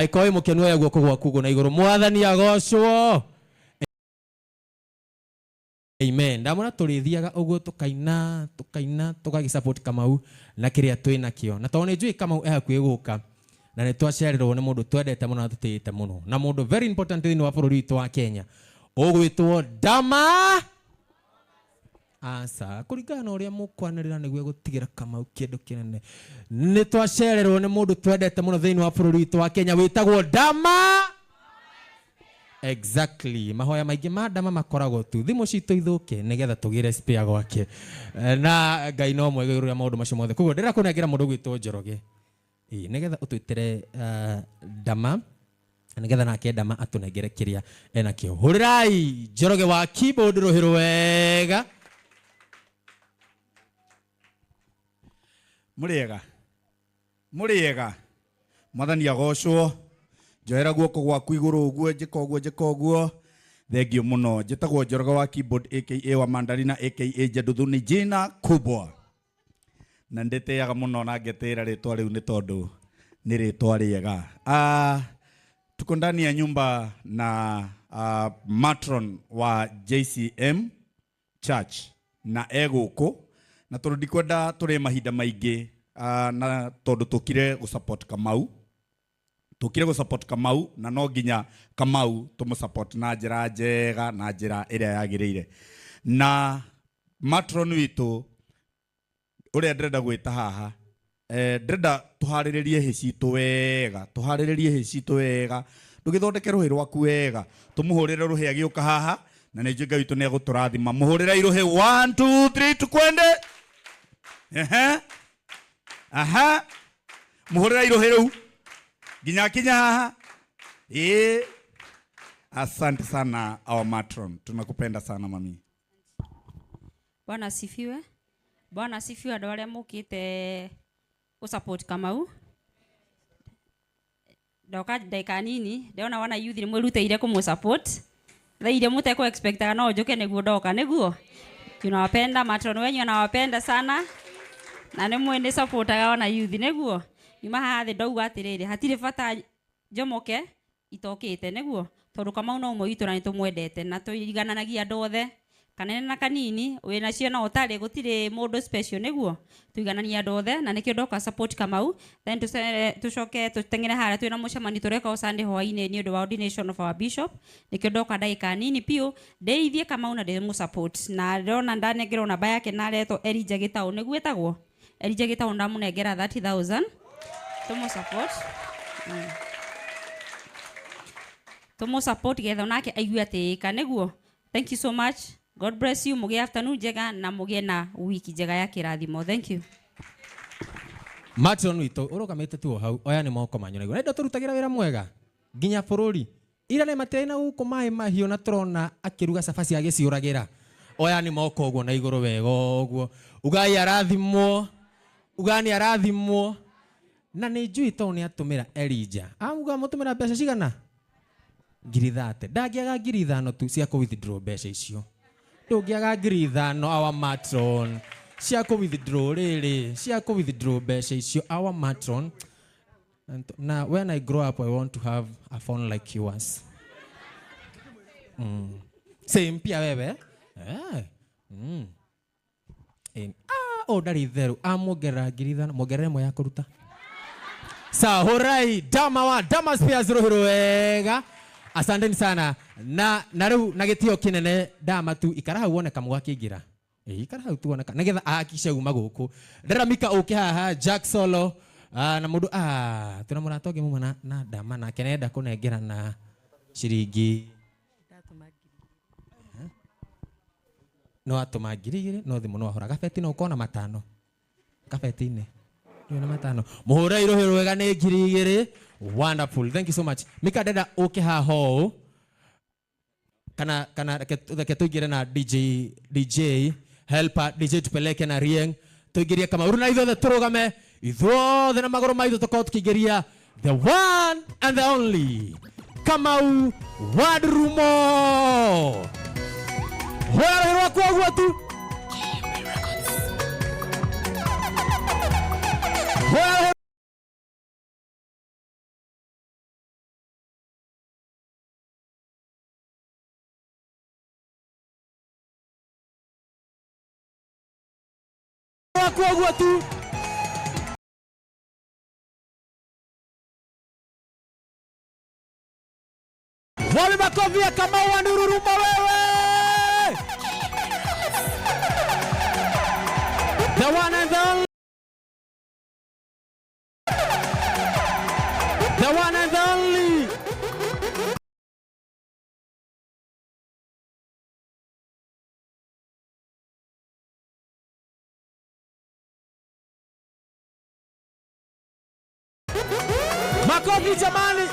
Angĩkorwo wĩ mũkenu oya guoko gwaku ũguo na igũrũ. Mwathani agocwo. Amen. Ndamwĩra tũrĩthiaga ũguo tũkaina tũkaina tũgagĩ support Kamau na kĩrĩa twĩ nakĩo. Na tondũ nĩ njũĩ Kamau e hakuhĩ gũka na nĩ twacererwo nĩ mũndũ twendete mũno na tũtĩĩte mũno na mũndũ very important thĩinĩ wa bũrũri witũ wa Kenya ũgwĩtwo Dama. Aca, kũringana na ũrĩa mũkwanĩrĩra nĩguo gũtigĩra Kamau kĩndũ kĩnene. Nĩ twacererwo nĩ mũndũ twendete mũno thĩinĩ wa bũrũri witũ wa Kenya wĩtagwo Dama. Exactly. Mahoya maingĩ ma Dama makoragwo tu thimũ citũ ithũke nĩgetha tũgĩre spare gwake. Na Ngai no mwega igũrũ rĩa maũndũ macio mothe. Koguo ndĩrenda kũnengera mũndũ ũgwĩtwo Njoroge. Ĩĩ, nĩgetha ũtwĩtĩre Dama nĩgetha nake Dama atũnengere kĩrĩa enakĩo. Hũrĩrai Njoroge wa keyboard rũhĩ rwega. Mũrĩega, mũrĩega, mwathani agocwo. Njoera guoko gwaku igũrũ ũguo, njĩka ũguo, njĩka ũguo. Thengiũ mũno. Njĩtagwo Njoroge wa keyboard aka wa Mandarina aka Jaduthu ni jina kubwa. Na ndĩtĩaga mũno na ngetĩĩra rĩtwa rĩu nĩ tondũ nĩ rĩtwa rĩega. Tuko ndani ya nyumba na matron wa JCM Church na e gũkũ na tondũ ndikwenda tũrĩe mahinda maingĩ na tondũ tũkire gũ support Kamau, tũkire gũ support Kamau na no nginya Kamau tũmũ support na njĩra njega na njĩra ĩrĩa yagĩrĩire. Na matron witũ ũrĩa ndĩrenda gwĩta haha, ndĩrenda tũharĩrĩrie hĩ citũ wega, tũharĩrĩrie hĩ citũ wega, ndũgĩthondeke rũhĩ rwaku wega, tũmũhũrĩre rũhĩ agĩũka haha, na nĩ njũĩ Ngai witũ nĩ egũtũrathima. Mũhũrĩrei rũhĩ, 1 2 3 tukwende. Ehe. Aha. Mũhũrĩrei rũhĩ rũu nginya akinya haha. Ĩĩ. Asante sana our matron, tunakupenda sana mami. Bwana asifiwe. Bwana asifiwe andũ arĩa mũkĩte gũ support Kamau. Ndoka ndagĩka nini ndĩrona wana youth nĩ mwĩrutĩire kũmũ support. Thaa iria mũtekũ expectaga no njũke nĩguo ndoka nĩguo. Tunawapenda, matron wenyu anawapenda sana na nĩ mwĩ nĩ supportaga wana youth nĩguo. Nyuma haha thĩ ndauga atĩrĩrĩ hatirĩ bata njomoke itokĩte nĩguo tondũ Kamau no ũmwe witũ na nĩ tũmwendete na tũigananagia andũ othe kanene na kanini wĩnacio na ũtarĩ gũtirĩ mũndũ special nĩguo tũiganania andũ othe na nĩkĩo ndoka support Kamau then tũcoke tũteng'ere harĩa twĩna mũcemanio tũreka o Sunday hwaĩ-inĩ nĩ ũndũ wa ordination of our bishop nĩkĩo ndoka ndagĩka nini biũ ndeithie Kamau na ndĩmũ support na ndĩrona ndanengerwo namba yake na aretwo Elijah Gĩtaũ nĩguo ĩtagwo Elijah Gĩtaũ ndamũnengera 30,000 tũmũ support tũmũ support getha onake aigue atĩĩka nĩguo. Thank you so much. God bless you. Mũgĩe afternoon njega na mũgĩe na wiki njega ya kĩrathimo. Thank you. Matron witũ ũrũgamĩte tu o hau oya nĩ moko manyu na igũrũ. Na tũrutagĩra wĩra mwega nginya bũrũri. Ira nĩ matirĩ na gũkũ maĩ mahiũ na tũrona akĩruga cabaci agĩciũragĩra. Oya nĩ moko ũguo na igũrũ wega ũguo. Ugai arathimwo. Ugai nĩ arathimwo. Na nĩ njũĩ tondũ nĩ atũmĩra Elijah. Auga mũtũmĩra mbeca cigana? 30,000. Ndangĩaga 5,000 tu cia kũ withdraw mbeca icio. Ndũngĩaga 5,000 our matron cia kũ withdraw rĩrĩ, cia kũ withdraw mbeca icio our matron. And now when I grow up I want to have a phone like yours. Same pia wewe. Oh, ndarĩ itherũ. Amuongerera 5,000, muongerere ĩmwe ya kũruta. Sawa, hũrai Dama wa Dama Spears rũhĩ rwega. Asanteni sana. Na rĩu na gĩtĩo kĩnene Dama tu ikara hau wone kamũga akĩingĩra. Ĩĩ, ikara hau tu wone nĩgetha ahakikishe uma gũkũ. Ndĩrenda Mika ũke haha, Jack Solo na mũndũ twĩna mũrata ũngĩ muma na Dama nake nĩarenda kũnengera na ciringi no atũma 2,000 no thimũ no ahũra gabeti no ũkona 5 kabeti-inĩ ndũrĩ na 5 mũhũre rũhĩ rwega nĩ 2,000. Wonderful, thank you so much Mika. Ndenda ũke haha ũũ kana reke tũingĩre na DJ helper DJ tupeleke na Rieng tũingĩrie Kamau na ithuothe tũrũgame ithuothe na magũrũ maitũ tũkorwo tũkĩingĩria the one and the only Kamau Wadurumo. Hoya rũhĩ rwaku ũguo tu. Hoya rũhĩ. Gwaku ũguo tu. Wapi makofi ya Kamau wa Nururuma wewe? The one and the only. The one and the only. Makofi jamani.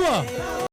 Ũguo.